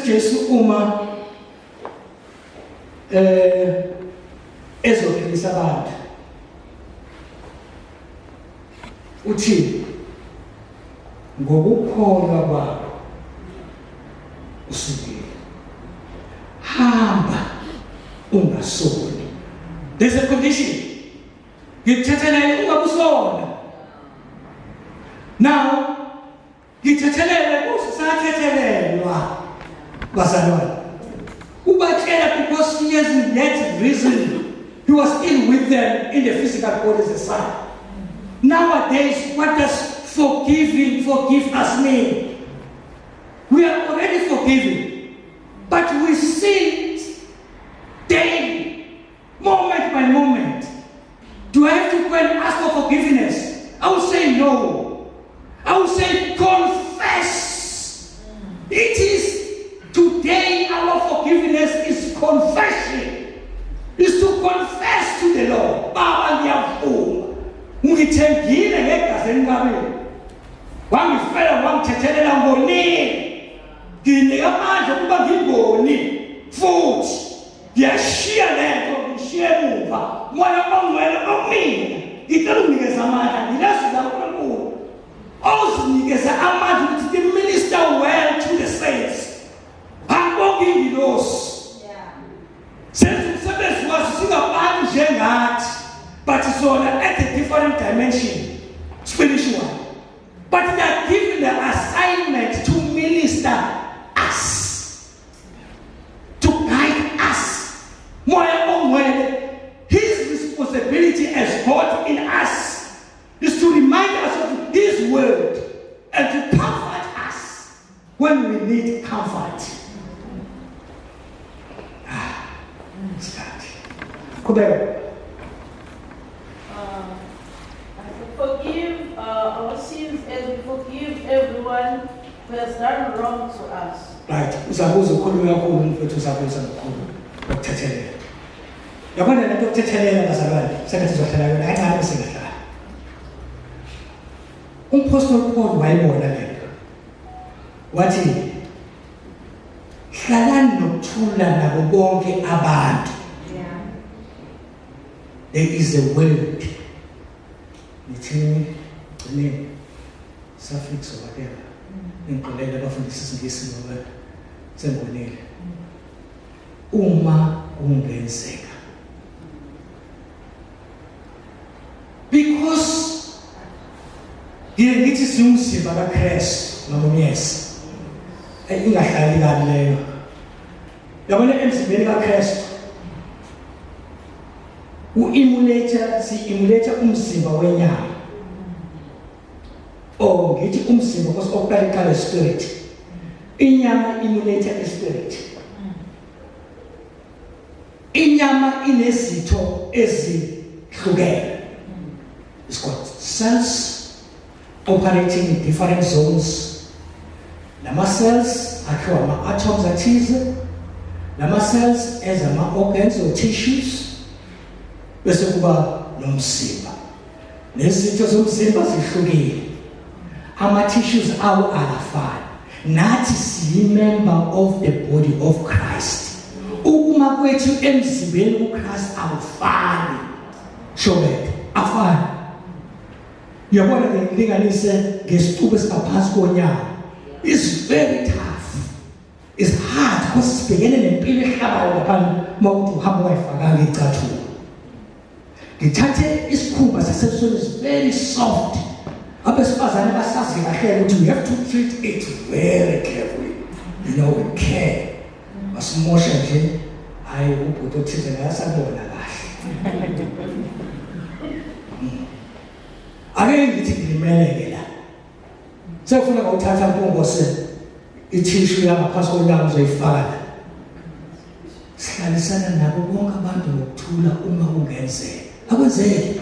uJesu uma ezophilisa abantu uthi ngokukholwa kwakho usindile, hamba ungasoni. There's a condition. Ngikuthethelele ungabusona. Now ngithethelele, kusathethelelwa bazalwane. Ubatshela because he hasn't yet risen. He was still with them in the physical body as a son. Nowadays, what does forgiving, forgive us mean? We are already forgiven, but we sin daily, moment by moment. Do I have to go and ask for forgiveness? I will say no. I will say confess. It is today our forgiveness is confession. Is to confess to the Lord. Baba, ngiyavuma. Ungithengile ngegazi enqabeni. Wangifela, wangithethelela, ngonile. Nginika amandla ukuba ngingoni futhi. Ngiyashiya lento, ngishiye emuva. Moya oNgcwele okumina. Ngicela unginikeze amandla, ngilezi zaNkulunkulu. Ozinikeze amandla ukuthi to minister well to the saints. Angibonge ingilosi. Senza umsebenzi waso singabantu njengathi, but sona at a different dimension, spiritual. But they are given the assignment to minister us, to guide us. Moya oNgcwele, his responsibility as God in us is to remind us of his word and to comfort us when we need comfort. Ah, isikhathi. Qhubeka. Forgive our sins as we forgive everyone who has done wrong to us. Right, uzabuza ukhulume kakhulu mfethu, uzabuza kakhulu ukuthethelela. Yabona lento yokuthethelela bazalwane, sengathi sizohlala yona kancane bese ngahlala. Umpostoli Paul wayibona lento. Wathi hlalani nokuthula nabo bonke abantu. There is a word. Nithini gcineni suffix or whatever. Ngixolele abafundisi isiNgisi ngoba sengonile. Uma kungenzeka. Because ngiye ngithi siwumzimba kaKristu nomyesi. Ingahlali kabi leyo. Yabona emzimbeni kaKristu u-emulate, si-emulate umzimba wenyama. Oh, ngithi umzimba because okuqala iqala spirit. Inyama emulate ispirit. Inyama inezitho ezihlukene. It's got cells operating in different zones. Lama cells akhiwa ama-atoms athize. Lama cells enza ama-organs or tissues, bese kuba nomzimba. Nezitho zomzimba zihlukile, ama-tissues awo akafani. Nathi siyi-member of the body of Christ. Ukuma kwethu emzimbeni kuChrist akufani. Shobet, afani. Uyabona ke, ngilinganise ngesicubu esingaphansi konyawo. Is very tough. Is hard because sibhekene nempilo ehlabayo lapha uma uthi uhamba ungayifakanga icathulo. Ngithathe isikhumba sasebusweni, is very soft. Abesifazane basazi kahle ukuthi we have to treat it very carefully. With care. Basimosha nje, hayi ubhuti othize naye asabona kahle. Ake ngithi ngilimele-ke la. Sekufuna ngawuthatha mpungose ithishu yangaphansi konyawo uzoyifaka la. Sihlalisana nabo bonke abantu ngokuthula uma kungenzeka. Akwenzeki.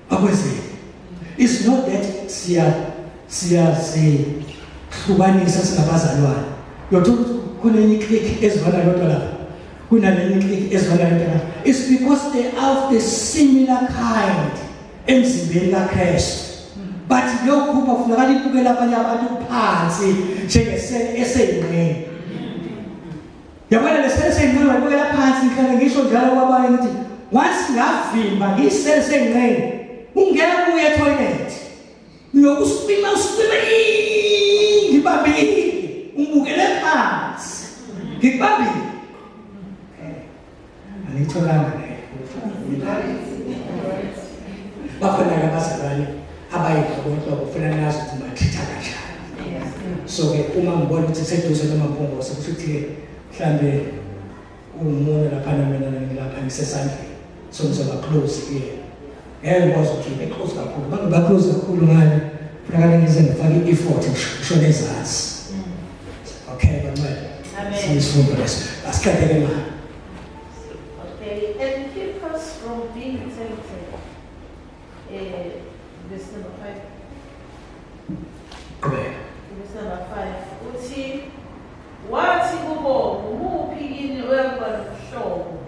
Akwenzeki. It's not that siyazihlukanisa singabazalwane. Uyothola ukuthi khona enye iclique ezivana yodwa lapha. Kunalenye iclique ezivana yodwa lapha. It's because they are of the similar kind emzimbeni kaKristu. But leyo group afunakala ibukela abanye abantu phansi njengesele eseyingxenye. Yabona lesele seyinqene ngibukela phansi ngihlale ngisho njalo kwabanye ngithi once ngavimba ngiyisele seyinqene ungeke uye etoilet. Uyokusipima usipime ngibambile ungibukele phansi. Ngikubambile. Aniyitholanga leyo. Bakhona-ke abazalwane abayinhlobonhlobo kufanele nazi ukuthi ngibatreat-a kanjani. So-ke uma ngibona ukuthi seduze noma Mpungose kusho ukuthi-ke mhlambe uwumuntu laphana mina ngilapha ngisesandleni so ngizoba close kuyena. Ngeke ngikwazi ukuthi ngibe close kakhulu. Uma ngiba close kakhulu ngale kufuneka ngize ngifake i-effort ngishone ezansi. Okay, bancwele. Amen. Siyisifundo leso. Asiqedeke manje. Okay, and keep us from being tempted. Verse number 5. Qhubeka. Verse number 5. Uthi wathi kubo umuphi kini oyakuba nomhlobo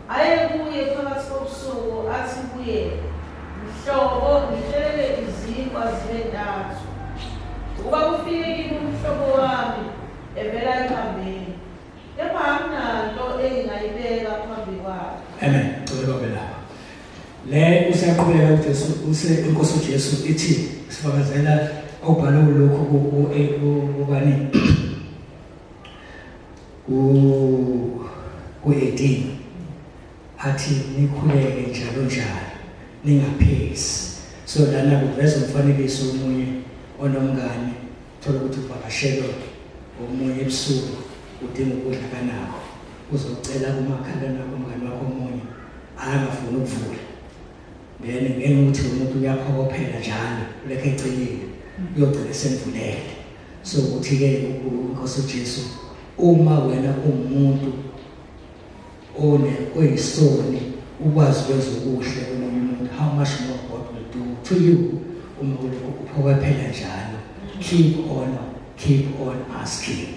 aye kuye phakathi kobusuku athi kuye mhlobo ngitshelele izinkwa zibe ntathu ukuba kufike kimi umhlobo wami evela ekuhambeni kepha anginanto engingayibeka phambi kwakhe. Amen. Cela babe lapha. Le usaqhubeka uJesu use inkosi uJesu ithi sifakazela obhalwe lokhu ku kubani ku ku 18 athi nikhuleke njalo njalo ningaphezi. So lana kuveza umfanekiso omunye onomngane thola ukuthi uvakashelwe omunye ebusuku udinga ukudla kanakho uzocela kumakhalane wakho umngane wakho omunye angafuni ukuvula then ngenxa ukuthi lo muntu uyaphokophela njalo ulekhe ecelile uyogcina esemvulele. So ukuthi-ke inkosi uJesu uma wena uwumuntu one oyisoni ukwazi ukwenza okuhle komunye umuntu, how much more God will do to you uma ulokhu uphokophela njalo. Keep on, keep on asking.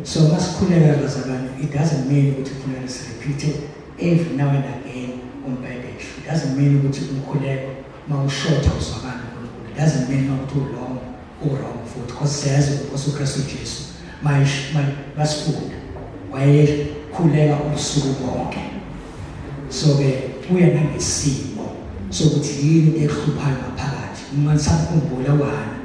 So masikhuleka bazalwane, it doesn't mean ukuthi kufuneka sirepeat every now and again umbhedesho. It doesn't mean ukuthi umkhuleko mawushort awuzwakali uNkulunkulu. It doesn't mean mawuthi ulong u-wrong futhi because siyazi ukuthi uKristu Jesu masifunda wayekhuleka ubusuku bonke. So ke kuya nangesimo sokuthi yini into ekuhluphayo ngaphakathi. Uma nisakhumbula uHana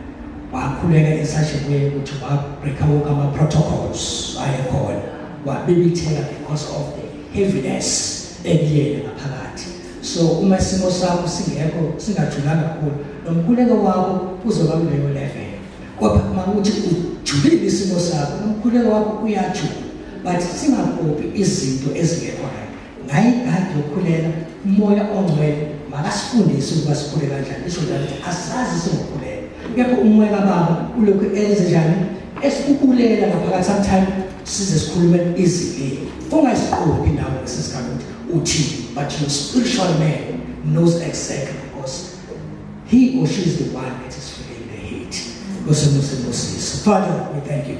wakhuleka in such a way ukuthi wa-break-a wonke ama-protocols ayekhona, wabibitheka because of the heaviness ekuyena ngaphakathi. So uma isimo sakho singekho singajulanga kakhulu, nomkhuleko wakho uzoba kuleyo level. Kodwa uma uthi ujulile isimo sakho, nomkhuleko wakho uyajula. But singakopi izinto ezingekho right. Ngayigadi yokukhuleka, umoya ongcwele makasifundise ukuba sikhule kanjani. Isho njalo ukuthi asazi singokhuleka, kepha umoya kababa ulokhu enze njani esikubulela ngaphakathi. Sometimes size sikhulume izilimi ungasiqondi nawe ngesikhathi ukuthi uthini, but your spiritual man knows exactly because he or she is the one that is feeling the heat. Nkosi Moses, Father, we thank you.